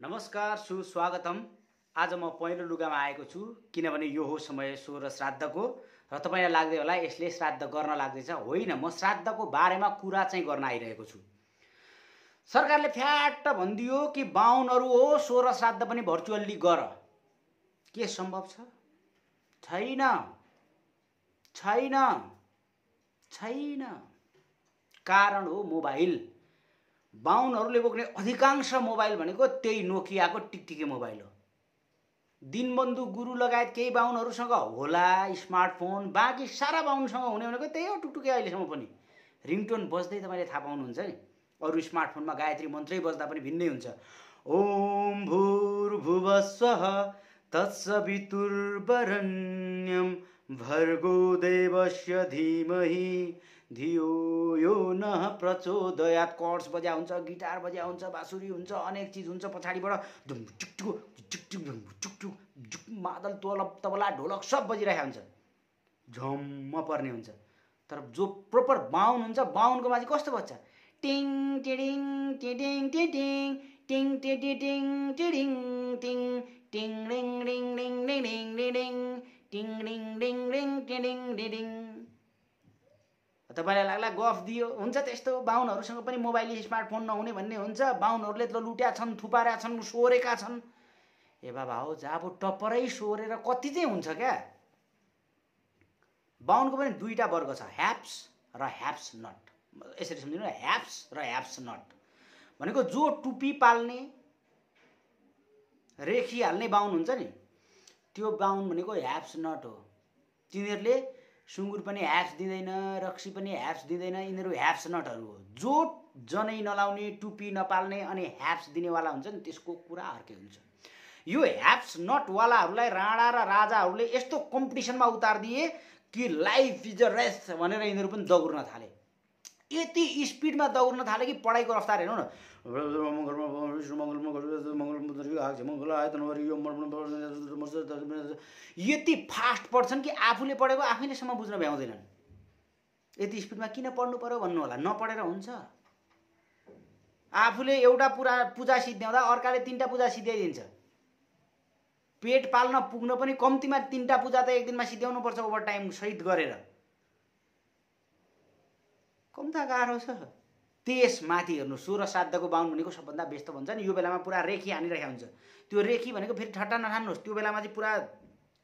नमस्कार सुस्वागतम। आज म पहिलो लुगामा आएको छु किनभने यो हो समय सोह्र श्राद्धको र तपाईलाई लाग्दै होला यसले श्राद्ध गर्न लाग्दैछ। होइन, म श्राद्धको बारेमा कुरा चाहिँ गर्न आइरहेको छु। सरकारले फ्याट्ट भनिदियो कि बाहुनहरू हो सोह्र श्राद्ध पनि भर्चुअल्ली गर। के सम्भव छ? छैन छैन छैन। कारण हो मोबाइल। बाहुनहरूले बोक्ने अधिकांश मोबाइल भनेको त्यही नोकियाको टिकटिके मोबाइल हो। दिनबन्धु गुरु लगायत केही बाहुनहरूसँग होला स्मार्टफोन, बाँकी सारा बाहुनसँग हुने भनेको त्यही हो टुकटुके। अहिलेसम्म पनि रिङटोन बज्दै तपाईँले थाहा पाउनुहुन्छ नि। अरू स्मार्टफोनमा गायत्री मन्त्रै बज्दा पनि भिन्नै हुन्छ। ओम भूर्भुवस्वः तत्सवितुर्वरेण्यं भर्गो देवस्य धीमहि धियो यो नः प्रचोदयात्। कर्ड्स बजा हुन्छ, गिटार बजा हुन्छ, बाँसुरी हुन्छ, अनेक चिज हुन्छ। पछाडिबाट धुम टुक टुक टुक टुक मादल तबला ढोलक सब बजिरहेको हुन्छ, झम्म पर्ने हुन्छ। तर जो प्रोपर बाहुन हुन्छ, बाहुनको माथि कस्तो बज्छ? टिङ टिडिङ टिडिङ टिडिङ टिङ टिडिङ टिडिङ टिङ टिङ रिङ रिङ रिङ रिङ रिङ टिङ रिङ रिङ रिङ टिडिङ टिडिङ। तपाईँलाई लाग्ला गफ दियो, हुन्छ त्यस्तो। बाहुनहरूसँग पनि मोबाइल स्मार्टफोन नहुने भन्ने हुन्छ। बाहुनहरूले त लुट्या छन्, थुपारेका छन्, सोरेका छन्। ए बाबा हो जाबो टप्परै सोरेर कति चाहिँ हुन्छ क्या। बाहुनको पनि दुईटा वर्ग छ, ह्याप्स र ह्याप्स नट। यसरी सम्झिनु, ह्याप्स र ह्याप्स नट भनेको जो टुपी पाल्ने रेखी हाल्ने बाहुन हुन्छ नि, त्यो बाहुन भनेको ह्याप्स नट हो। तिनीहरूले सुँगुर पनि ह्याप्स दिँदैन, रक्सी पनि ह्याप्स दिँदैन, यिनीहरू ह्याप्स नटहरू हो। जो जनै नलाउने, टुपी नपाल्ने अनि ह्याप्स दिनेवाला हुन्छ नि, त्यसको कुरा अर्कै हुन्छ। यो ह्याप्स नटवालाहरूलाई राणा र राजाहरूले यस्तो कम्पिटिसनमा उतारिदिए कि लाइफ इज अ रेस भनेर यिनीहरू पनि दौड्न थाले। यति स्पिडमा दौड्न थाले कि पढाइको रफ्तार हेर्नु न। यति फास्ट पढ्छन् कि आफूले पढेको आफैलेसम्म बुझ्न भ्याउँदैनन्। यति स्पिडमा किन पढ्नु पर्यो भन्नु होला। नपढेर हुन्छ। आफूले एउटा पूजा सिद्ध्याउँदा अर्काले 3टा पूजा सिद्ध्याइदिन्छ। पेट पाल्न पुग्न पनि कम्तीमा 3टा पूजा त एक दिनमा सिद्ध्याउनु पर्छ, ओभर टाइम सहित गरेर। कम्ता गाह्रो छ। त्यसमाथि हेर्नु, सोह्र श्राद्धको बाहुन भनेको सबभन्दा व्यस्त भन्छ नि। यो बेलामा पुरा रेखी हानिरहेको हुन्छ। त्यो रेखी भनेको फेरि ठट्टा नठान्नुहोस्, त्यो बेलामा चाहिँ पुरा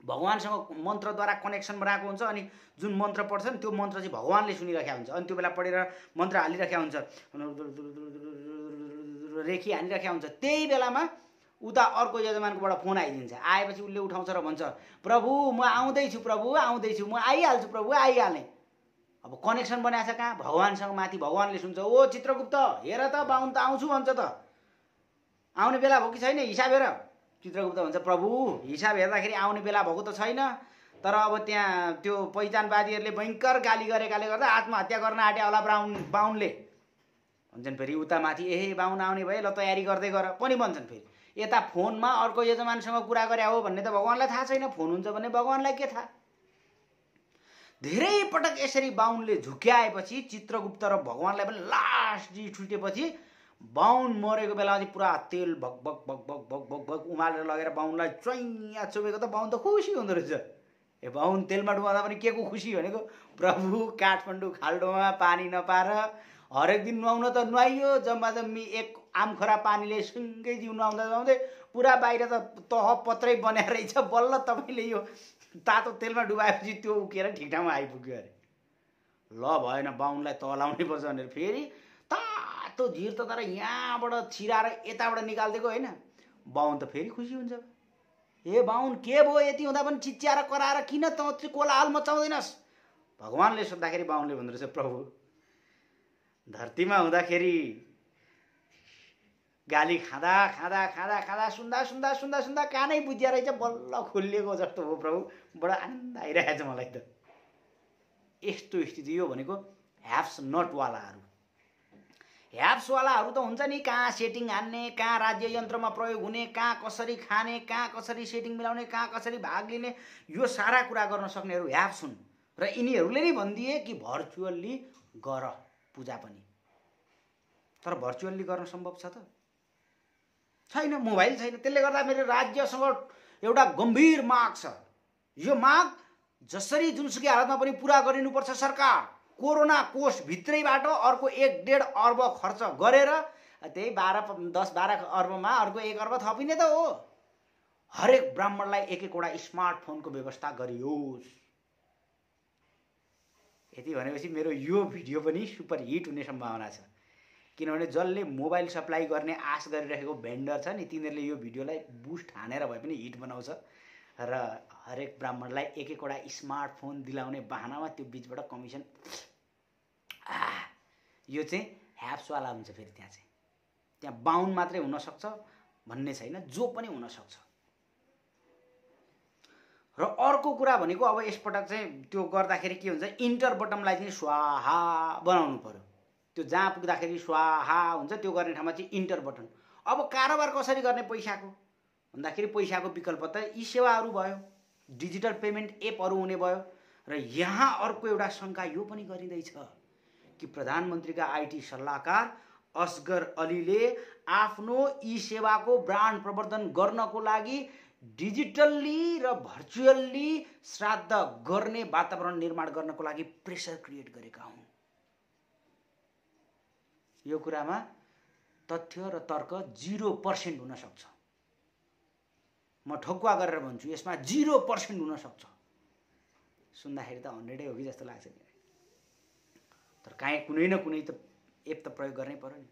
भगवान्सँग मन्त्रद्वारा कनेक्सन बनाएको हुन्छ। अनि जुन मन्त्र पढ्छ नि, त्यो मन्त्र चाहिँ भगवान्ले सुनिरहेको हुन्छ। अनि त्यो बेला पढेर मन्त्र हालिरहेको हुन्छ, रेखी हानिरहेको हुन्छ। त्यही बेलामा उता अर्को यजमानकोबाट फोन आइदिन्छ। आएपछि उसले उठाउँछ र भन्छ, प्रभु म आउँदैछु, प्रभु आउँदैछु, म आइहाल्छु, प्रभु आइहालेँ। अब कनेक्सन बनाएछ कहाँ? भगवान्सँग माथि। भगवान्ले सुन्छ। ओ चित्रगुप्त हेर त, बाहुन त आउँछु भन्छ त, आउने बेला भयो कि छैन हिसाब हेर। चित्रगुप्त भन्छ, प्रभु हिसाब हेर्दाखेरि आउने बेला भएको त छैन, तर अब त्यहाँ त्यो पहिचानवादीहरूले भयङ्कर गाली गरेकाले गर्दा आत्महत्या गर्न आँट्या होला बाहुनले भन्छन्। फेरि उता माथि ए बाहुन आउने भए, ल तयारी गर्दै गर पनि भन्छन्। फेरि यता फोनमा अर्को यजमानसँग कुरा गरे हो भन्ने त भगवान्लाई थाहा छैन। फोन हुन्छ भने भगवान्लाई के थाहा। धेरै पटक यसरी बाहुनले झुक्याएपछि चित्रगुप्त र भगवान्लाई पनि लास्ट जी छुटेपछि बाहुन मरेको बेलामा चाहिँ पुरा तेल भक भक भक भक भक भक भक उमालेर लगेर बाहुनलाई चैया चोबेको त बाहुन त खुसी हुँदो रहेछ। ए बाहुन तेलमा डुबाउँदा पनि के को खुसी भनेको, प्रभु काठमाडौँ खाल्डोमा पानी नपाएर हरेक दिन नुहाउन त नुहाइयो, जम्मा जम्मी एक आमखोरा पानीले सुङ्गै जिउ नुहाउँदा नुहाउँदै पुरा बाहिर त तह पत्रै बनाएर रहेछ। बल्ल तपाईँले यो तातो तेलमा डुबाएपछि त्यो उकेर ठिक ठाउँमा आइपुग्यो अरे। ल भएन, बाहुनलाई तलाउनै पर्छ भनेर फेरि तातो झिर त तर यहाँबाट छिराएर यताबाट निकालिदिएको होइन। बाहुन त फेरि खुसी हुन्छ। ए बाहुन के भयो, यति हुँदा पनि चिच्याएर कराएर किन त कोलाहल मचाउँदैनस्? भगवान्ले सोद्धाखेरि बाहुनले भन्दो रहेछ, प्रभु धरतीमा हुँदाखेरि गाली खाँदा खाँदा खाँदा खाँदा सुन्दा सुन्दा सुन्दा सुन्दा कानै बुझिया रहेछ, बल्ल खोलिएको जस्तो हो प्रभु, बडा आनन्द आइरहेछ मलाई त। यस्तो स्थिति हो भनेको ह्याप्स नटवालाहरू। ह्याप्सवालाहरू त हुन्छ नि, कहाँ सेटिङ हान्ने, कहाँ राज्य यन्त्रमा प्रयोग हुने, कहाँ कसरी खाने, कहाँ कसरी सेटिङ मिलाउने, कहाँ कसरी भाग लिने, यो सारा कुरा गर्न सक्नेहरू ह्याप्स हुन्। र यिनीहरूले नै भनिदिए कि भर्चुअल्ली गर पूजा पनि। तर भर्चुअल्ली गर्न सम्भव छ त? छैन, मोबाइल छैन। त्यसले गर्दा मेरो राज्यसँग एउटा गम्भीर माग छ। यो माग जसरी जुनसुकै हालतमा पनि पुरा गरिनुपर्छ। सरकार कोरोना कोष भित्रैबाट अर्को 1.5 अर्ब खर्च गरेर त्यही 10-12 अर्बमा अर्को 1 अर्ब थपिने त हो। हरेक ब्राह्मणलाई एक-एकवटा स्मार्टफोनको व्यवस्था गरियोस्। यति भनेपछि मेरो यो भिडियो पनि सुपर हिट हुने सम्भावना छ, किनभने जसले मोबाइल सप्लाई गर्ने आश गरिरहेको भेन्डर छ नि, तिनीहरूले यो भिडियोलाई बुस्ट हानेर भए पनि हिट बनाउँछ र हरेक ब्राह्मणलाई एक-एकवटा स्मार्टफोन दिलाउने बहानामा त्यो बिचबाट कमिसन यो चाहिँ ह्याप्सवाला हुन्छ। फेरि त्यहाँ बाहुन मात्रै हुनसक्छ भन्ने छैन, जो पनि हुनसक्छ। र अर्को कुरा भनेको अब यसपटक चाहिँ त्यो गर्दाखेरि के हुन्छ, इन्टर बटमलाई चाहिँ स्वाहा बनाउनु पर्यो। त्यो जहाँ पुग्दाखेरि स्वाहा हुन्छ, त्यो गर्ने ठाउँमा चाहिँ इन्टर बटन। अब कारोबार कसरी गर्ने पैसाको भन्दाखेरि पैसाको विकल्प त यी सेवाहरू भयो, डिजिटल पेमेन्ट एपहरू हुने भयो। र यहाँ अर्को एउटा शङ्का यो पनि गरिँदैछ कि प्रधानमन्त्रीका आइटी सल्लाहकार असगर अलीले आफ्नो ई सेवाको ब्रान्ड प्रवर्धन गर्नको लागि डिजिटल्ली र भर्चुअल्ली श्राद्ध गर्ने वातावरण निर्माण गर्नको लागि प्रेसर क्रिएट गरेका हुन्। यो कुरामा तथ्य र तर्क 0% हुन सक्छ। म ठोक्वा गरेर भन्छु, यसमा 0% हुन सक्छ। सुन्दाखेरि त 100 हो कि जस्तो लाग्छ नि, तर काहीँ कुनै न कुनै त एप त प्रयोग गर्नै पर्यो नि।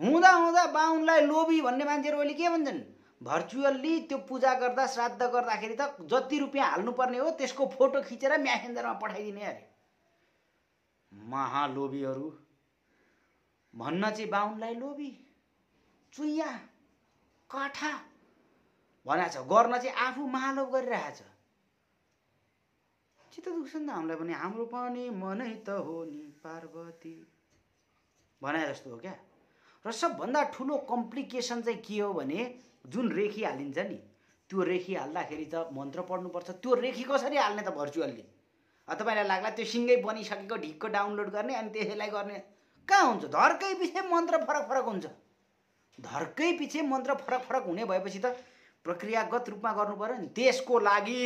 हुँदा हुँदा बाहुनलाई लोभी भन्ने मान्छेहरू अहिले के भन्छन्, भर्चुअल्ली त्यो पूजा गर्दा श्राद्ध गर्दाखेरि त जति रुपियाँ हाल्नुपर्ने हो त्यसको फोटो खिचेर म्यासेन्जरमा पठाइदिने अरे। महालोभीहरू भन्न चाहिँ बाहुनलाई लोभी, चुइया, काठा भनेको छ, गर्न चाहिँ आफू महालोभ गरिरहेछ। चित्त दुख्छ नि त हामीलाई पनि, हाम्रो पनि मनै त हो नि पार्वती भने जस्तो हो क्या। र सबभन्दा ठुलो कम्प्लिकेसन चाहिँ के हो भने, जुन रेखी हालिन्छ नि, त्यो रेखी हाल्दाखेरि त मन्त्र पढ्नुपर्छ। त्यो रेखी कसरी हाल्ने त भर्चुअल्ली? तपाईँलाई लाग्ला त्यो सिङ्गै बनिसकेको ढिक्क डाउनलोड गर्ने अनि त्यसैलाई गर्ने, कहाँ हुन्छ? धर्कै पछि मन्त्र फरक फरक हुन्छ। धर्कै पछि मन्त्र फरक फरक हुने भएपछि त प्रक्रियागत रूपमा गर्नु पर्यो नि। त्यसको लागि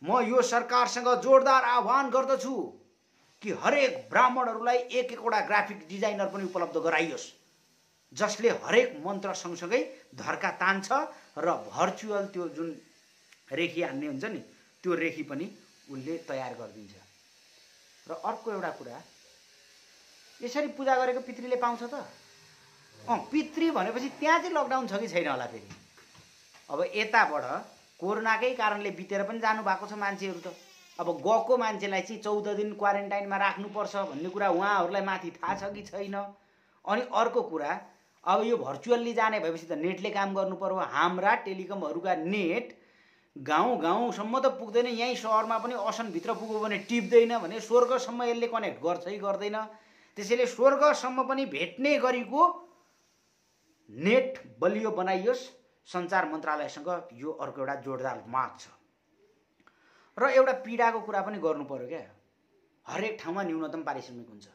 म यो सरकारसँग जोरदार आह्वान गर्दछु कि हरेक ब्राह्मणहरूलाई एक-एकवटा ग्राफिक डिजाइनर पनि उपलब्ध गराइयोस्, जसले हरेक मन्त्र सँगसँगै धर्का तान्छ र भर्चुअल त्यो जुन रेखी हान्ने हुन्छ नि, त्यो रेखी पनि उसले तयार गरिदिन्छ। र अर्को एउटा कुरा, यसरी पूजा गरेको पितृले पाउँछ त? पितृ भनेपछि त्यहाँ चाहिँ लकडाउन छ कि छैन होला फेरि? अब यताबाट कोरोनाकै कारणले बितेर पनि जानुभएको छ मान्छेहरू त। अब गएको मान्छेलाई चाहिँ 14 दिन क्वारेन्टाइनमा राख्नुपर्छ भन्ने कुरा उहाँहरूलाई माथि थाहा छ कि छैन? अनि अर्को कुरा, अब यो भर्चुअल्ली जाने भएपछि त नेटले काम गर्नु पर्यो। हाम्रा टेलिकमहरूका नेट गाउँ गाउँसम्म त पुग्दैन, यहीँ सहरमा पनि असनभित्र पुग्यो भने टिप्दैन भने स्वर्गसम्म यसले कनेक्ट गर्छै गर्दैन। त्यसैले स्वर्गसम्म पनि भेट्ने गरीको नेट बलियो बनाइयोस्। सञ्चार मन्त्रालयसँग यो अर्को एउटा जोरदार माग छ। र एउटा पीडाको कुरा पनि गर्नु पर्यो क्या, हरेक ठाउँमा न्यूनतम पारिश्रमिक हुन्छ।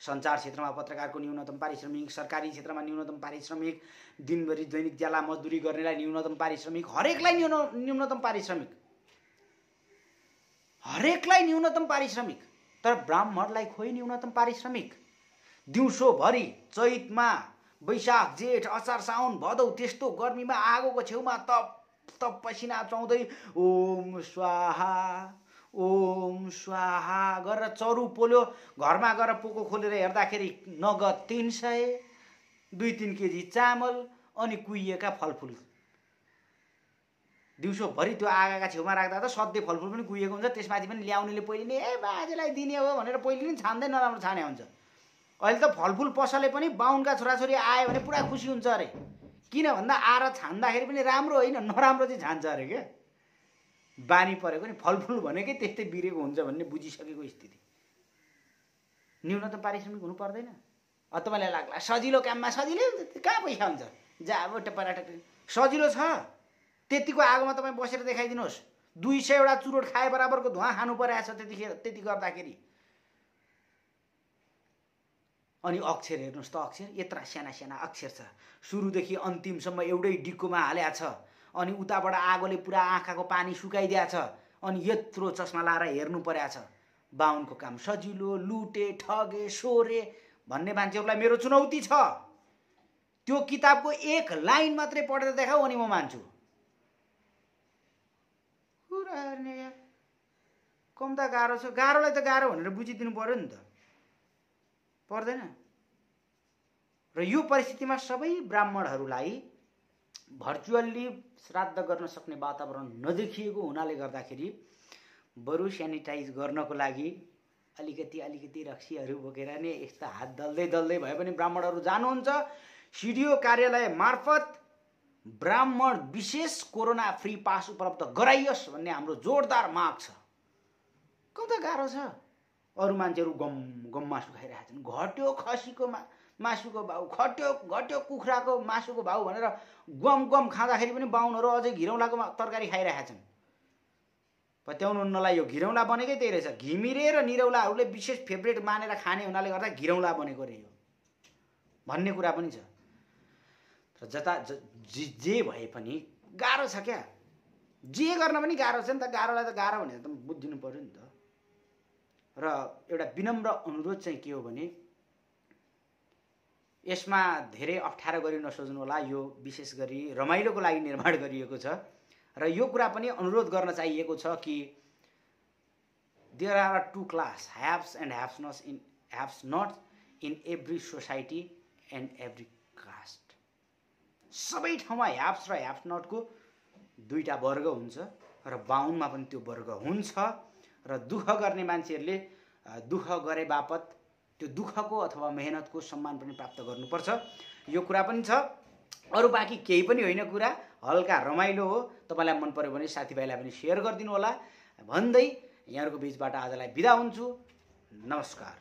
सञ्चार क्षेत्रमा पत्रकारको न्यूनतम पारिश्रमिक, सरकारी क्षेत्रमा न्यूनतम पारिश्रमिक, दिनभरि दैनिक ज्याला मजदुरी गर्नेलाई न्यूनतम पारिश्रमिक, हरेकलाई न्यूनतम पारिश्रमिक, हरेकलाई न्यूनतम पारिश्रमिक। तर ब्राह्मणलाई खोइ न्यूनतम पारिश्रमिक। दिउँसोभरि चैतमा वैशाख जेठ असार साउन भदौ त्यस्तो गर्मीमा आगोको छेउमा तप तप पसिना चौँदै ओम स्वाहा ओम स्वाहा गरेर चरु पोल्यो। घरमा गएर पोको खोलेर हेर्दाखेरि नगद 300, 2-3 केजी चामल अनि कुहिएका फलफुल। दिउँसोभरि त्यो आगाका छेउमा राख्दा त सधैँ फलफुल पनि कुहिएको हुन्छ, त्यसमाथि पनि ल्याउनेले पहिले नै बाजेलाई दिने हो भनेर पहिले नै छान्दै नराम्रो छाने हुन्छ। अहिले त फलफुल पसले पनि बाहुनका छोराछोरी आयो भने पुरा खुसी हुन्छ अरे, किन भन्दा आएर छान्दाखेरि पनि राम्रो होइन नराम्रो चाहिँ छान्छ अरे क्या। बानी परेको नि फलफुल भनेकै त्यस्तै बिरेको हुन्छ भन्ने बुझिसकेको स्थिति। न्यूनतम पारिश्रमिक हुनु पर्दैन? तपाईँलाई लाग्ला सजिलो काममा सजिलै हुन्छ, कहाँ पैसा हुन्छ? जाबो टपराटक सजिलो छ। त्यतिको आगोमा तपाईँ बसेर देखाइदिनुहोस्, 200 चुरोट खाए बराबरको धुवा खानु परेको छ त्यति गर्दाखेरि। अनि अक्षर हेर्नुहोस् त, अक्षर यत्रा साना साना अक्षर छ, सुरुदेखि अन्तिमसम्म एउटै डिकोमा हाल्या छ, अनि उताबाट आगोले पुरा आँखाको पानी सुकाइदिया छ, अनि यत्रो चस्मा लाएर हेर्नु पर्या छ। बाहुनको काम सजिलो, लुटे ठगे सोरे भन्ने मान्छेहरूलाई मेरो चुनौती छ। त्यो किताबको एक लाइन मात्रै पढेर देखाऊ अनि म मान्छु। कुरा हेर्ने यार कम त गाह्रो छ, गाह्रोलाई त गाह्रो भनेर बुझिदिनु पर्यो नि त, पर्दैन? र यो परिस्थितिमा सबै ब्राह्मणहरूलाई भर्चुअल्ली श्राद्ध गर्न सक्ने वातावरण नदेखिएको हुनाले गर्दाखेरि बरु सेनिटाइज गर्नको लागि अलिकति रक्सीहरू बोकेर नै यस्ता हात दल्दै दल्दै भए पनि ब्राह्मणहरू जानुहुन्छ। सिडिओ कार्यालय मार्फत ब्राह्मण विशेष कोरोना फ्री पास उपलब्ध गराइयोस् भन्ने हाम्रो जोरदार माग छ। कम त गाह्रो छ। अरू मान्छेहरू गम गम मासु खाइरहेका छन्, घट्यो खसीको मासुको भाउ, घट्यो कुखुराको मासुको भाउ भनेर गम खाँदाखेरि पनि बाहुनहरू अझै घिरौँलाको तरकारी खाइरहेका छन्। पत्याउनुहुन्नलाई यो घिरौँला बनेकै त्यही रहेछ। घिमिरे र निरौलाहरूले विशेष फेभरेट मानेर खाने हुनाले गर्दा घिरौँला बनेको रे यो भन्ने कुरा पनि छ। र जे भए पनि गाह्रो छ क्या, जे गर्न पनि गाह्रो छ नि त। गाह्रोलाई त गाह्रो भनेर त बुझिदिनु पर्यो नि त। र एउटा विनम्र अनुरोध चाहिँ के हो भने यसमा धेरै अप्ठ्यारो गरी नसोच्नु होला। यो विशेष गरी रमाइलोको लागि निर्माण गरिएको छ र यो कुरा पनि अनुरोध गर्न चाहिएको छ कि there are two class, haves and haves not in every society and every caste. सबै ठाउँमा ह्याभ्स र ह्याभ्स नटको दुईटा वर्ग हुन्छ र बाहुनमा पनि त्यो वर्ग हुन्छ। र दुःख गर्ने मान्छेहरूले दुःख गरे बापत त्यो दुःखको अथवा मेहनतको सम्मान पनि प्राप्त गर्नुपर्छ। यो कुरा पनि छ। अरू बाँकी केही पनि होइन, कुरा हल्का रमाइलो हो। तपाईँलाई मन पर्यो भने साथीभाइलाई पनि सेयर गरिदिनु होला भन्दै यहाँहरूको बिचबाट आजलाई बिदा हुन्छु। नमस्कार।